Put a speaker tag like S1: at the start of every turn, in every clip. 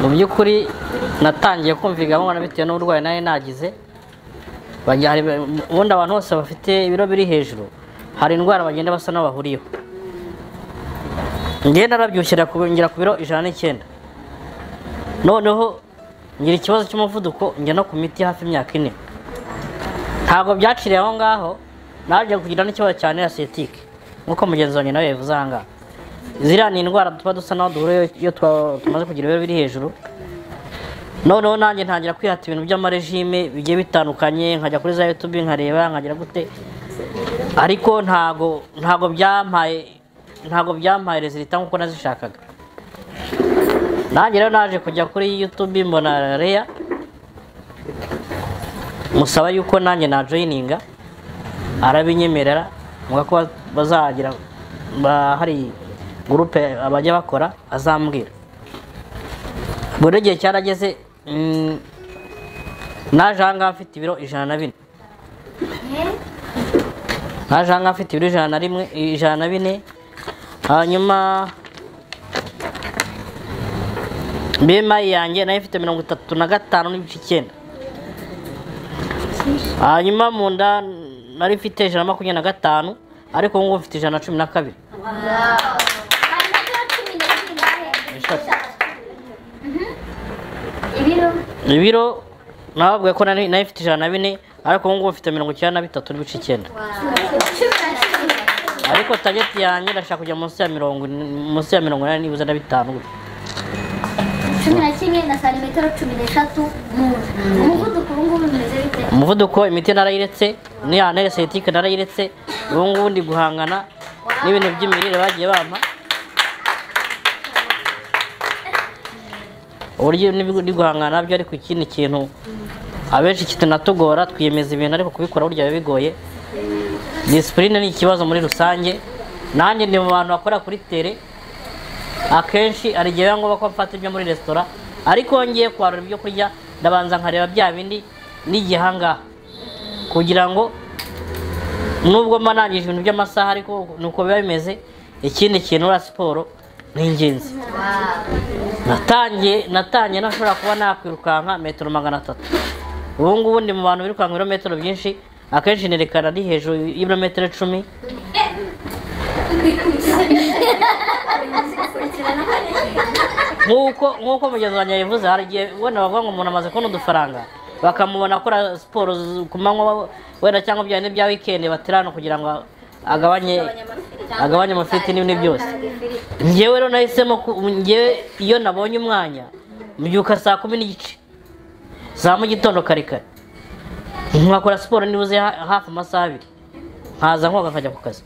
S1: Mu by'ukuri natangiye kumviga mwana bitewe n'uburwayi nari nagize. Ubundi abantu bose bafite ibiro biri hejuru hari indwara bagenda basa n'abahuriyeho. Njye narabyibushye ngera ku biro 109. Noneho ngira ikibazo cy'umuvuduko, njya no ku miti hafi imyaka 4. Ntabwo byaciriye aho ngaho, naje kugira n'ikibazo cyane asiyetike nk'uko mugenzi wanjye nawe yabivuze aha ngaha. Ziriya ni indwara tuba dusa naho duhuriye iyo tumaze kugira ibiro biri hejuru. Noneho nanjye ntangira kwihata ibintu by'amarejime bigiye bitandukanye, nkajya kuri za YouTube nkareba nkagira gute, ariko ntago byampaye resultat nkuko nazishakaga. Nanjye rero naje kujya kuri YouTube mbona Leah, musaba yuko nanjye na joininga, arabinyemerera muga ko bazagira hari groupe abajya bakora azambwira. Buri gihe cyarageze naje aha ngaha mfite ibiro 104. Naje aha ngaha mfite ibiro 101, 104. Hanyuma BMI yanjye nayo ifite 35.9. Hanyuma mu nda nari mfite 125, ariko ubu ngubu mfite 112. Ibiro nababwiye ko nari mfite 104, ariko ubu ngubu mfite 93.9. Ariko target yanjye ndashaka kujya munsi ya 80 nibuze na 5 gutyo.
S2: 11 na santimetero 13 mu umuvuduko ubu ngubu bimeze bite?
S1: Umuvuduko imiti narayiretse, ni anesthetique narayiretse, ubu ngubu ndi guhangana n'ibintu by'imirire bagiye bampa. Uburyo ndi guhangana nabyo, ariko ikindi kintu abenshi kitanatugora twiyemeza ibintu ariko kubikora burya biba bigoye. Discipline ni ikibazo muri rusange. Nanjye ndi mu bantu bakora kuri tele, akenshi ari gihe ngo bako mfata ibyo muri restaurant, ariko ngiye kwarura ibyo kurya ndabanza nkareba bya bindi n'igihanga, kugira ngo nubwo mba nangije ibintu by'amasaha ariko nuko biba bimeze. Ikindi kintu ura siporo ni ingenzi. Natangiye nashobora kuba nakwirukanka metero 300. Ubu ngubu ndi mu bantu birukanka ibirometero byinshi, akenshi nerekana ari hejuru y'ibirometero 10. Nkuko mugenzi wanjye yabivuze, hari igihe wenda bavuga ngo umuntu amaze kubona udufaranga bakamubona akora siporo ku manywa wenda cyangwa bya bya weekend baterana kugira ngo agabanye amafiriti n'ibindi byose. Njyewe rero nahisemo, njyewe iyo nabonye umwanya mbyuka saa 10:15 za mu gitondo kare kare, nkakora siporo nibuze hafi amasaha 2, nkaza nkoga nkajya ku kazi.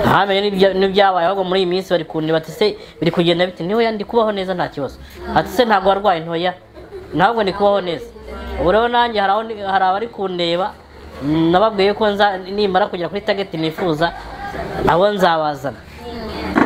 S1: Ntamenye n'ibyabaye, ahubwo muri iyi minsi bari kundeba bati se biri kugenda bite? Ntoya ndi kubaho neza nta kibazo. Ati se ntabwo warwaye? Ntoya ntabwo ndi kubaho neza. Ubu rero nanjye hari abari kundeba, nababwiye ko nimara kugera kuri target nifuza nabo nzabazana.